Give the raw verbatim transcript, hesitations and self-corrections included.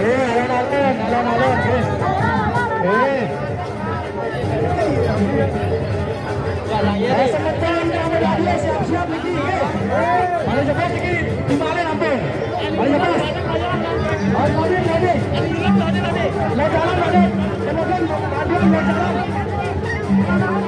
Eh, alon-alon, alon-alon, eh. Eh. Eh, semeton yang udah dia siap-siap lagi, eh. Paling cepat lagi, timbale lampung. Paling cepat. Ayo, tadi, tadi. Lo jalan, tadi. Semeton, tadi, lo jalan.